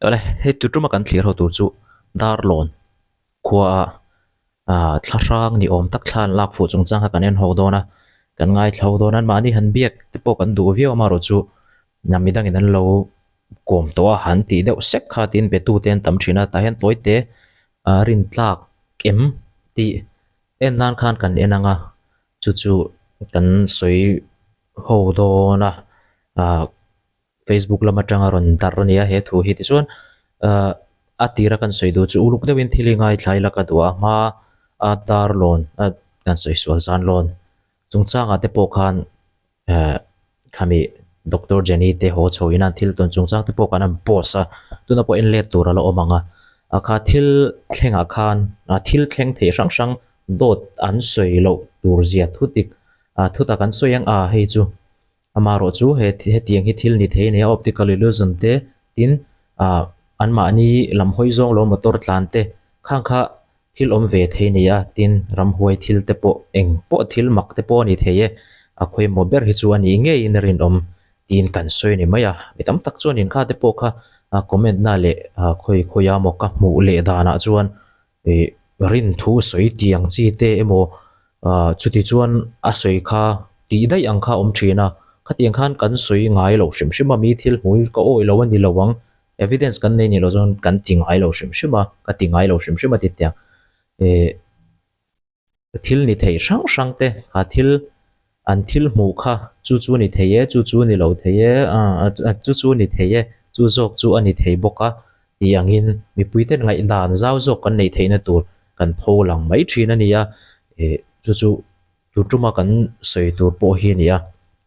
Awle hei tu tuma kan thlir ho tur chu Darlawn khua ah ah thla hrang ni awm tak thla an lak fuh chung chang kha kan en ho dawn a kan ngaithla ho dawn a mahni han biak te pawh kan duh viau amaherawh chu midangin an lo kawm tawh a han tih deuh sek kha tiin be tute an tam thin a tah hian tawi te ah rin tlak em tih en nan khan kan en ang a chu chu kan sawi ho dawn a ah. Facebook lam atanga rawn darh a ni a he thu hi tichuan ahh a tira kan sawi duh chu uluk deuhin thil hi ngaithla ila ka duh a hma a dar lawn a kan sawi sual zan lawn chungchangah te pawh khan ehh khami Doctor Jenny te haw chho in an thil tawn chungchang te pawh kan han post a tunah pawh en let tur a la awm ang a a kha thil thlengah khan a thil thleng thei hrang hrang dawt an sawi loh tur zia thu dik ah thutak an sawi ang a hei chu. Amaherawh chu he hetiang hi thil ni thei a ni a, optical illusion te tin ah anmahni lam hawi zawng lo motor tlan te khang kha thil awm ve thei a ni a, tin ramhuai thil te pawh eng pawh thil mak te pawh a ni thei e, a khawimawh ber hi chu a nih ngeiin a rinawm tiin kan sawi a ni mai a, mi tam tak chuan inkha te pawh kha comment na leh khawi khawi a maw ka hmuh leh danah chuan Ih rin thu sawi tiang chi te emaw ah chuti chuan a sawi kha tih daih ang kha a awm thin a, khatiang khan kan sawi ngai loh hrim hrim a, mi thil hmu hi ka awih lo a ni lo ang, evidence kan nei nih loh chuan kan ti ngai lo hrim hrim a, ka ti ngai lo hrim hrim a ti tiang ih. Thil ni thei hrang hrang te kha thil an thil hmuh kha chu chu ni thei e chu chu ni lo thei e ah chu chu ni thei e chu zawk chu a ni thei bawk a tih angin mipui ten ngaihdan zau zawk kan neih theihna tur kan pho lang mai thin a ni a ih chu chu tur tuma kan sawi tur pawh hi a ni a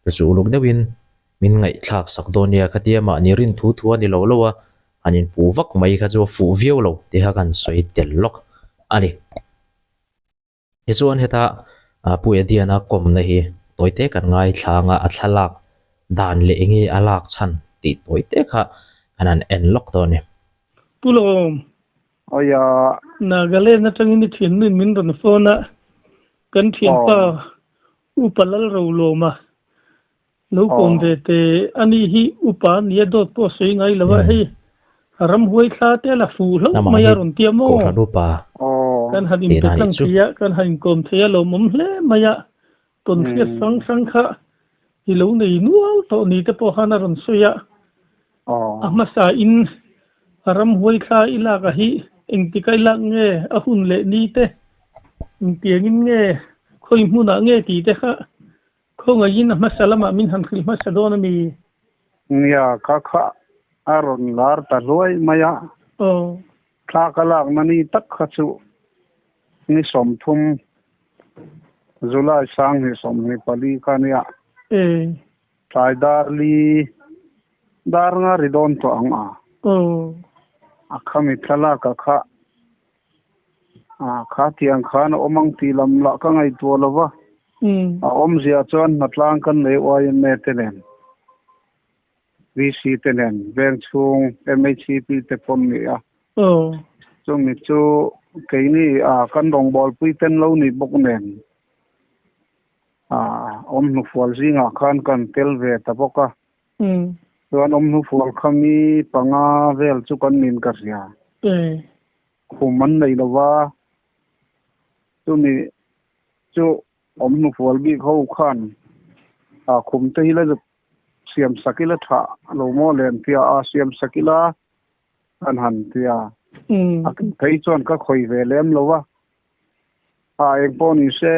chu chu uluk deuhin min ngaihthlak sak dawn nia khatia mahni rin thu thu a ni lo lo a han inpuh vak mai kha chu a fuh viau lo tih kha kan sawi tel lawk a ni. Tichuan heta Pu Ediana kawmna hi tawite kan ngaithla anga a thlalak dan leh enge a lak chhan tih tawite kha kan han en lawk dawn a ni. Pu Lawm. Awia. Nagaland atangin i thiannuin min rawn phone a, kan thianpa Upa Lalrolawma Lo kawm ve teh, ani hi upa nia dawt pawh a sawi ngai lo a, hei ramhuai thla te a la fuh hlauh mai a rawn ti a maw? Kan han inpe tlang thei a, kan han inkawm thei a lawmawm hle mai a, tawnhriat hrang hrang kha i lo nei nual tawh ni te pawh khan a rawn sawi a, a hmasa in ramhuai thla i lak a hi engtik a i lak nge a hun leh ni te, engtiangin nge khawi hmunah nge tih te kha Khawngaihin a hmasa lamah min han hrilh hmasa dawn a mi? Nia, ka kha a rawn lar ta hluai mai a. Aw. Thla ka lakna ni tak kha chu ni 30 July 2024 kha nia. E. Tlai dar li dar nga ri dawn tawh ang a. Aw. A khami thlalak a kha A kha tiang khan a awm ang tih lam lah ka ngaihtuah lo va, a awmzia chuan hnatlang kan nei YMA te nen, VC te nen, veng chhung MHCP te pawn ni a. Chumi chu keini a kan rawngbawlpui ten lo ni bawk nen a awm hnufual zingah khan kan tel ve ta bawk a. Chuan awm hnufual kha mi panga vel chu kan nin ka hria. Khum an nei lo va, chumi chu awm hnufual bik ho khan a khum te hi la zuk siam sak ila tha lo maw lem tia a siam sak ila an han tia. A phei chuan ka khawi ve lem lo va, a eng pawh ni se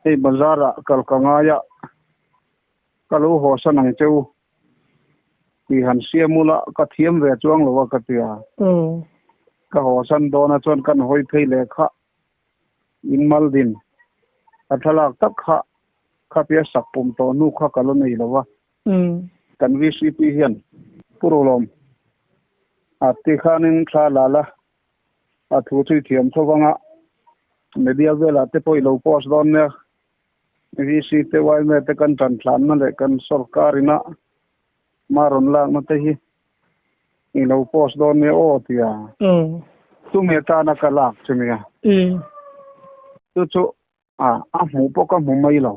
hei bazar ah kal ka ngai a, ka lo haw san ang che u. Tih han siam ula ka thiam ve chuang lo a ka ti a. Ka haw san dawn a chuan kan hawi phei leh kha in mal din a thlalak tak kha khapia sak pum tawh hnu kha ka la nei lo a. Kan VCP hian Pu Rolawm a ti khanin thla la la a thu chu i thiam tho vang a media velah te pawh i lo post dawn nia. VC te yma te kan tan tlanna leh kan sorkar ina hma rawn lakna te hi i lo post dawn nia aw tia chumi atana ka lak chu nia. Chu chu a a hmuh pawh ka hmu mai lo.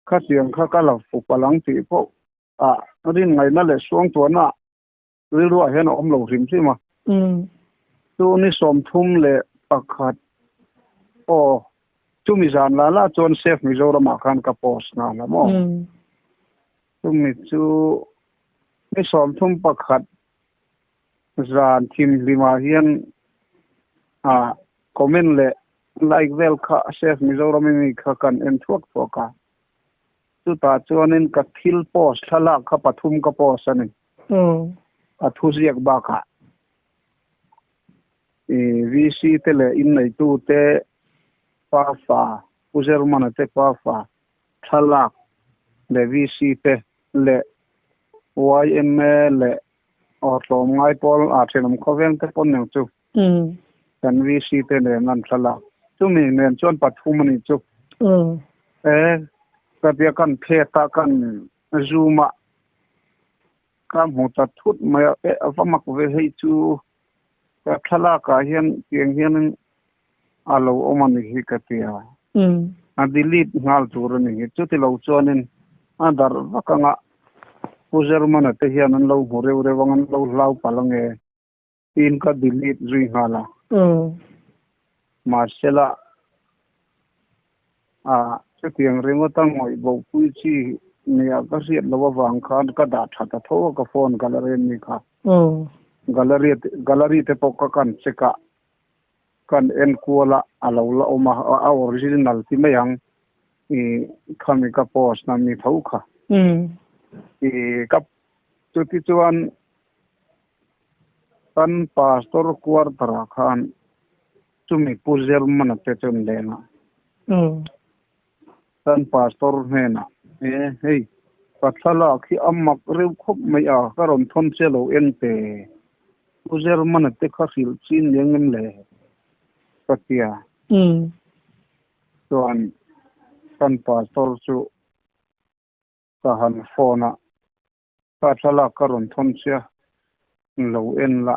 Khatiang kha ka la fuh palh ang tih pawh a rin ngaihna leh suangtuahna. Rilruah hian a awm lo hrim hrim a. Chu ni 31 aw chumi zan la la chuan Save Mizoramah khan ka post nghal a maw. Chumi chu ni 31 zan thimhlimah hian ah comment leh like vel kha Save Mizoram i mi kha kan en thuak thuak a. Chutah chuanin ka thil post thlalak kha pathum ka post a ni. A thuziak bakah i VC te leh inneitu te pafa, Pu Zermana te pafa thlalak leh VC te leh yma leh aw tlawmngai pawl a thenawm khawveng te pawn eng chu kan VC te nen an thlalak. Chumi nen chuan pathum a nih chu. E ka tia kan phet a kan zoom a ka hmu ta thut mai a e a va mak ve hei chu ka thlalak ah hian tiang hianin a lo awm a ni hi ka ti a a delete nghal tur a ni hi chuti lo chuanin a darh vak anga Pu Zermana te hian an lo hmu reuh reuh ang an lo hlau palh ange tiin ka delete zui nghal a mahsela a chutiang ringawt a ngawih bo pui chi nia ka hriat loh avang khan ka dah tha ta tho a ka phone gallery a ni kha gallery gallery te pawh ka kan check a kan en kual a a lo la awm a a original ti mai ang i khami ka post na mi tho kha i ka chuti chuan Kan pastor quarter ah khan chumi Pu Zermana te chuan leng a. Kan pastor hnenah, E hei, ka thlalak hi a mak reuh khawp mai a, ka rawn thawn che lo en te. Pu Zermana te kha hrilh chin eng em le? Ka ti a. Chuan kan pastor chu ka han phone a. Ka thlalak ka rawn thawn sia, lo en la,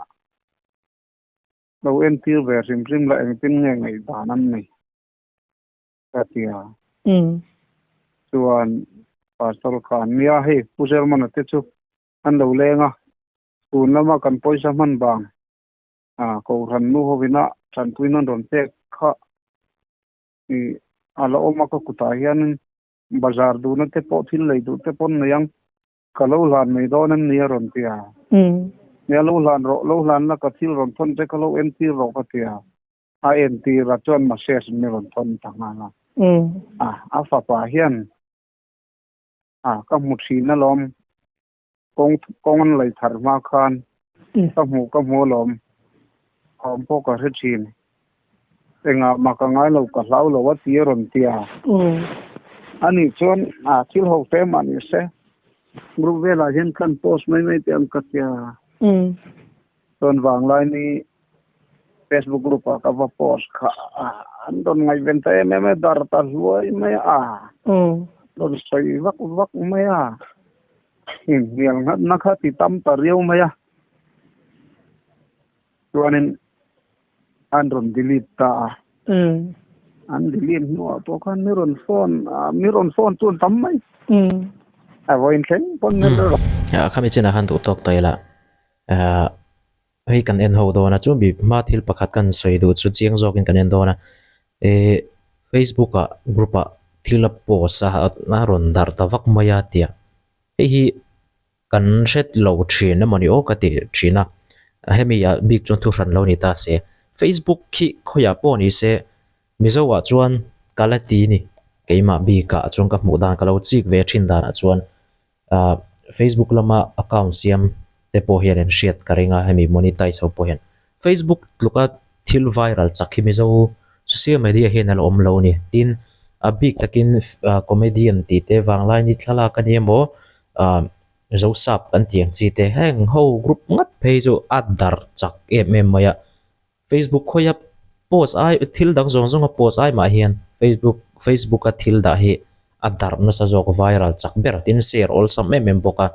lo en tir ve hrim hrim la engtin nge ngaihdan an nei ka ti a. Chuan Pastor khan, Nia hei Pu Zermana te chu an lo leng a, tun lama kan pawisa hman vang Kohhran nu hovina tanpuina an rawn pek kha a la awm a ka kutah hianin Bazar duhna te pawh thil lei duh te pawn nei ang, ka lo hlan mai dawn em ni a rawn ti a. Nia lo hlan rawh, lo hlan la ka thil rawn thawn che ka lo entir rawh ka ti a. A entir a chuan message mi rawn thawn ta nghal a. A, a fapa hian a ka hmu thin alawm, kawng kawng an lei thar hma khan ka hmuh ka hmu alawm, thawm pawh ka hre thin. Engah mah ka ngai lo, ka hlau lo a ti a rawn ti a. Ani chuan a thil ho fe mah ni se, group velah hian kan post mai mai teh ang ka ti a. Chuan vanglai ni Facebook group ah ka va post kha a, an rawn ngaihven ta em em a, dar ta hluai mai a, rawn sawi vak vak mai a, inhnial nghatna kha ti tam ta riau mai a. Chuanin an rawn delete ta a. An delete hnuah pawh khan mi rawn phone mi rawn phone chu an tam mai. A vawiin thleng pawn mi rawn. Khami chinah khan duh tawk ta ila hei kan en ho dawn a chu mi hma thil pakhat kan sawi duh chu chiang zawkin kan en dawn a eh Facebook ah group ah thil a post a a rawn darh ta vak mai a tia hei hi Kan hret lo thin emaw ni aw ka ti thin a, hemi ah bik chuan thu hran lo ni ta se. Facebook khi khawiah pawh ni se Mizo ah chuan ka la ti ni, keimah bik ah chuan ka hmuh dan ka lo chik ve thin dan ah chuan ah Facebook lama account siam te pawh hian an hriat ka ring a hemi monetize ho pawh hian Facebook tluka thil viral chak hi Mizo social media hian a la awm lo a ni. Tin, a bik takin comedian tih te vanglai ni thlalak a ni emaw ah Zosap kan tih ang chi te heng ho group ngat phei chu a darh chak em em mai a. Facebook khawia post ai thil dang zawng zawnga post ai mah hian Facebook Facebook a thil dah hi a darh nasa zawk viral chak ber tin share awlsam em em bawk a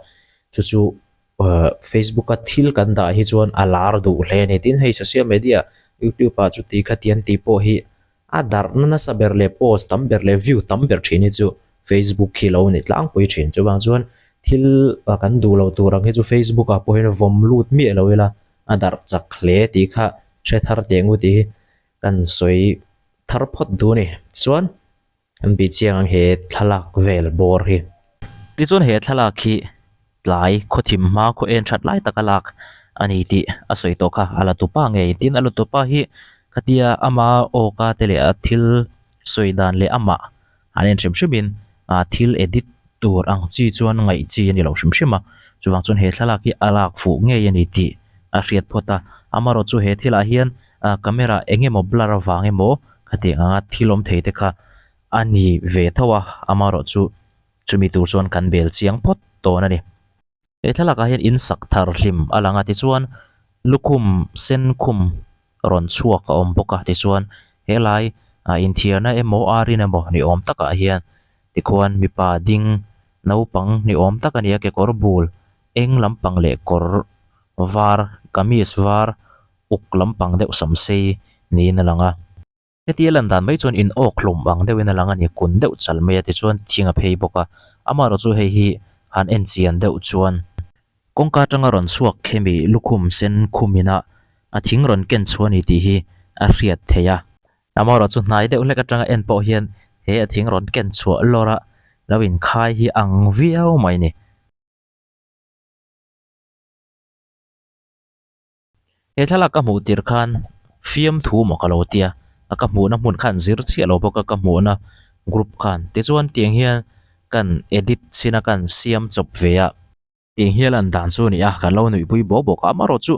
chu chu Ahh Facebook a thil kan dah hi chuan a lar duh hle a ni tin hei social media youtube ah chuti khati an tih pawh hi a darhna nasa ber leh post tam ber leh view tam ber thin hi chu Facebook hi lo ni tlangpui thin chuvang chuan. Thil kan duh loh tur ang hi chu Facebook ah pawh hian vawm lut miah lo ila a darh chak hle tih kha hre thar teh ngu tih hi kan sawi thar phawt duh a ni. Tichuan kan bih chiang ang he thlalak vel bawr hi. Tichuan he thlalak hi tlai khawthim hma khaw en that lai taka lak a ni tih a sawi tawh kha a la tupa ngei. Tin a la tupa hi khatia ama awka te leh a thil sawi dan leh amah an en hrim hrim in ah thil edit tur ang chi chuan ngaih chi a ni lo hrim hrim a chuvang chuan he thlalak hi a lak fuh ngei a ni tih a hriat phawt a amaherawhchu chu he thil ah hian ah camera eng emaw blur avang emaw khatiang anga thil awm thei te kha a ni ve tho a amaherawhchu chu chumi tur chuan kan bel chiang phawt dawn a ni. He thlalakah hian in sak thar hlim a lang a tichuan lukhum sen khum rawn chhuak a awm bawk a tichuan helai ah inthiarna emaw arin emaw ni awm takah hian tikhuan mipa ding naupang ni awm tak a ni a kekawr bul eng lampang leh kawr var kamis var uk lampang deuh sam sei niin a lang a. Heti a lan dan mai chuan in awk hlawm ang deuhin a lang a ni, kun deuh chal mai a tichuan thing a phei bawk a, amaherawh chu hei hi han en chian deuh chuan kawngka atanga rawn chhuak khemi lukhum sen khum ina a thing rawn ken chhuah a ni tih hi a hriat theih a, amaherawh chu hnai deuh hlek atanga en pawh hian he a thing rawn ken chhuah lawr a lo inkhai hi ang viau mai a ni. He thlalak ka hmuh tir khan fiamthu maw ka lo tia a ka hmuhna hmun khan zir chiah lo bawk a ka hmuhna group khan tichuan tiang hian kan edit chhin a kan siam chawp ve a tiang hian lan dan chu a ni a kan lo nuihpui bawk bawk a amaherawh chu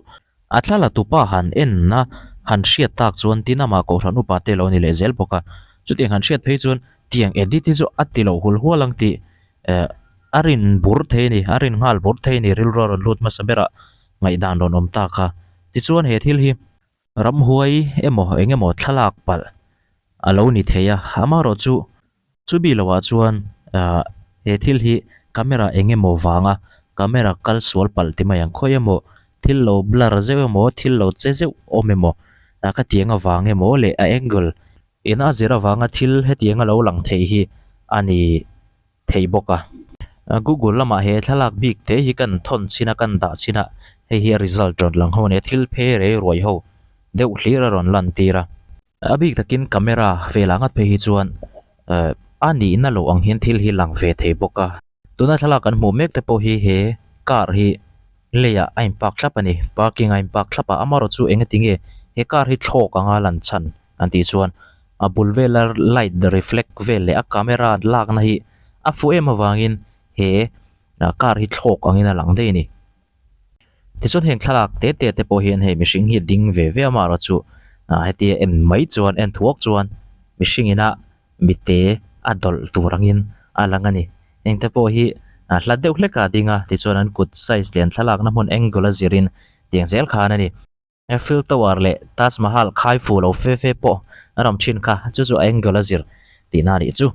a thlalak tupa han en a han hriat tak chuan tin amah kohhran upa te lo ni leh zel bawk a chutiang han hriat phei chuan tiang edit hi chu a ti lo hul hual ang tih eh a rin bur thei a ni a rin nghal bur thei a ni rilru a rawn lut hmasa ber a. Ngaihdan rawn awm ta kha. Tichuan he thil hi ramhuai emaw eng emaw thlalak palh a lo ni thei a, amaherawh chu chumi lohah chuan ah he thil hi camera eng emaw vanga camera kal sual palh ti mai ang khawi emaw thil lo blur zeuh emaw thil lo che zeuh awm emaw ah khatiang avang emaw leh a angle in a zir avanga thil hetiang a lo lang thei hi a ni. thei bawk a. Google lamah he thlalak bik te hi kan thawn chhin a kan dah chhin a hei hi a result rawn lang ho a nia thil phe rei ruai ho deuh hlir a rawn lan tir a. A bik takin camera velah ngat phei hi chuan eh a nihna loh ang hian thil hi lang ve thei bawk a. Tuna thlalak kan hmuh mek te pawh hi he car hi leiah a in park thlap a ni parking a in park thlap a amaherawhchu chu engatinge he car hi thlawk anga lan chhan an tih chuan a bul vela light reflect vel leh a camera lakna hi a fuh em avangin he car hi thlawk angin a lang daih a ni. Tichuan heng thlalak te te te pawh hian hei mihring hi a ding ve ve a amaherawhchu ah hetia en mai chuan en thuak chuan mihring ina mite a dawlh tur angin a lang a ni. Heng te pawh hi ah hla deuh hlek a ding a tichuan an kut size leh an thlalakna hmun angle a zirin tiang zel khan a ni. Eiffel Tower leh Taj Mahal khai fu lo fe fe pawh an awm thin kha, chu chu a angle a zir tihna a nih chu.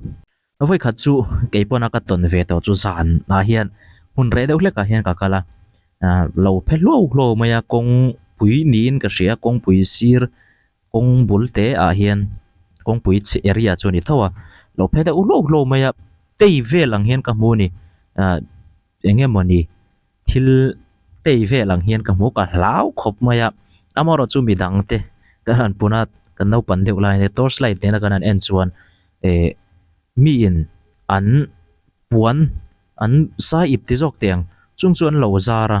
Vawikhat chu kei pawna ka tawn ve tawh chu zan ah hian hmun reh deuh hlekah hian ka kal a, lo phe hluau hluau mai a, kawngpui niin ka hria, kawngpui sir kawng bul te ah hian kawngpui chhe area chu a ni tho a, lo phe deuh hluau hluau mai a, tei vel ang hian ka hmu a ni, eng emawni thil tei vel ang hian ka hmu ka hlau khawp mai a amaherawh chu midang te kan han pun a kan naupan deuh lai ania torch light nena kan han en chuan eh miin an puan an sai ip ti zawk teh ang chung chu an lo zar a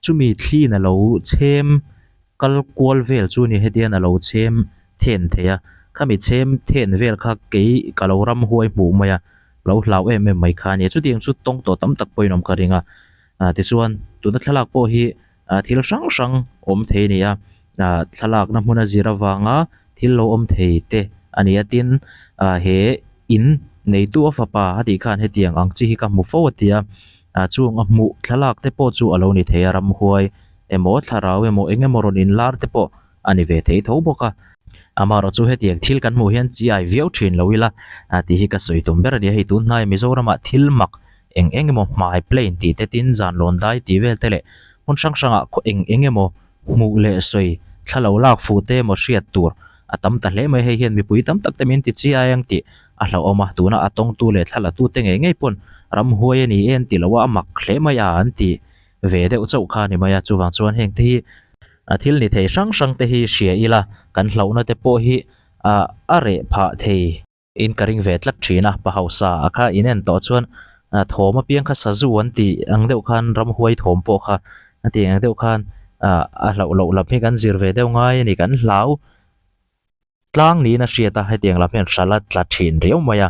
chumi thliin a lo chhem kal kual vel chu a ni hetiang a lo chhem then thei a khami chhem then vel kha kei ka lo ramhuai hmuh mai a. lo hlau em em mai kha a ni. Chutiang chu tawng tawh tam tak pawhin awm ka ring a, ah tichuan tuna thlalak pawh hi ah thil hrang hrang awm thei a ni a, ah thlalakna hmun a zir avanga thil lo awm thei te a ni a, tin ah he in neitu a fapa a tih khan hetiang ang chi hi ka hmu fo a ti a, ah chung a hmuh thlalak te pawh chu a lo ni thei a, ramhuai emaw thlarau emaw eng emaw rawn inlar te pawh a ni ve thei tho bawk a. Amaherawh chu hetiang thil kan hmuh hian chi ai viau thin lo ila tih hi ka sawi tum ber a ni a, hei tun hnai Mizoramah thil mak eng eng emaw hmai plane tih te tin zan lawn dai tih vel te leh hmun hrang hrangah khaw eng eng emaw hmuh leh sawi thla lo lak fuh te emaw hriat tur a tam ta hle mai, hei hian mipui tam tak te min ti chi ai ang tih a hlauhawm a, tuna a tawngtu leh thla la tute ngei ngei pawn ramhuai a ni e an ti lo a, a mak hle mai a an ti ve deuh chauh kha a ni mai a, chuvang chuan heng te hi a thil ni thei hrang hrang te hi hria ila kan hlauhna te pawh hi ah a reh phah thei. In ka ring ve tlat thin a, pa hausa a kha in en tawh chuan thawm apiang kha sazu an tih ang deuh khan ramhuai thawm pawh kha a tih ang deuh khan ah a hlauh loh lam hi kan zir ve deuh ngai a ni kan hlau tlang niin a hriat a hetiang lam hian hralh a tla thin riau mai a.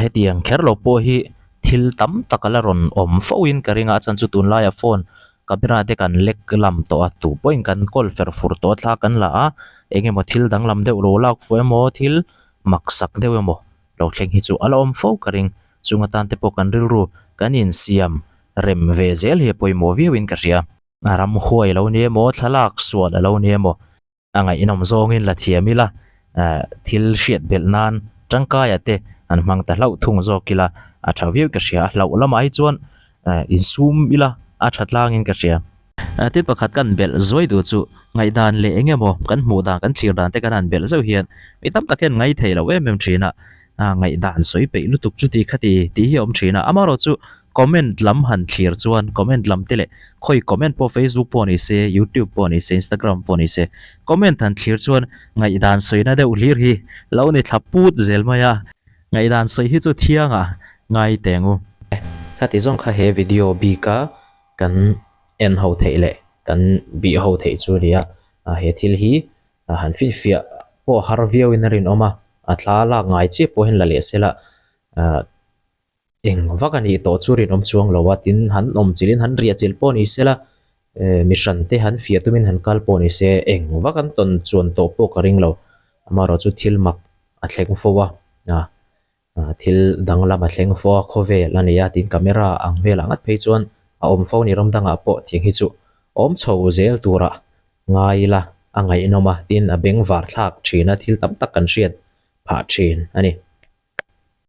Hetiang kher lo pawh hi thil tam tak a la rawn awm fo in ka ring a, a chhan chu tunlaiah phone camera te kan lek lam tawh a, tu pawhin kan kawl fer fur tawh a thla kan la a, eng emaw thil danglam deuh lo lak fuh emaw thil mak sak deuh emaw lo thleng hi chu a la awm fo ka ring. Chung atan te pawh kan rilru kan insiam rem ve zel hi a pawimawh viau in ka hria. A ramhuai a lo ni emaw thlalak sual a lo ni emaw. A ngaihnawm zawngin la thiam ila, thil hriat belh nan tangkaia te an hmang ta hlauh thung zawk ila a tha viau ka hria. A hlauh lamah hi chuan insum ila a tha tlangin ka hria. Thil pakhat kan belh zuai duh chu ngaihdan leh eng emaw kan hmuh dan kan thlir dan te kan han belh zeuh hian mi tam tak hian ngai thei lo em em thin a, ngaihdan sawi peih lutuk chuti khati tih hi a awm thin a. Amaherawhchu Comment lam han thlir chuan comment lam te leh khawi comment pawh Facebook pawh ni se, YouTube pawh ni se, Instagram pawh ni se, comment han thlir chuan ngaihdan sawina deuh hlir hi lo ni thla put zel mai a. Ngaihdan sawi hi chu thiangah ngai teng u. Khati zawng kha he video bika kan en ho theih leh kan bih ho theih chu a ni a, he thil hi han finfiah pawh har viauin a rinawm a, a thla lak ngai chiah pawh hian la leh sela Eng vak a nih tawh chu rinawm chuang lo a, tin han awm chilhin han riah chilh pawh ni sela, mihran te han fiah tumin han kal pawh ni se, eng vak an tawn chuan tawh pawh ka ring lo. Amaherawh chu thil mak a thleng fo a, thil danglam a thleng fo a, khawvel a ni a, tin camera ang velah ngat phei chuan a awm fo a ni, ram dangah pawh thing hi chu awm chho zel turah ngai ila a ngaihnawm a, tin a bengvar thlak thin a, thil tam tak kan hriat phah thin a ni.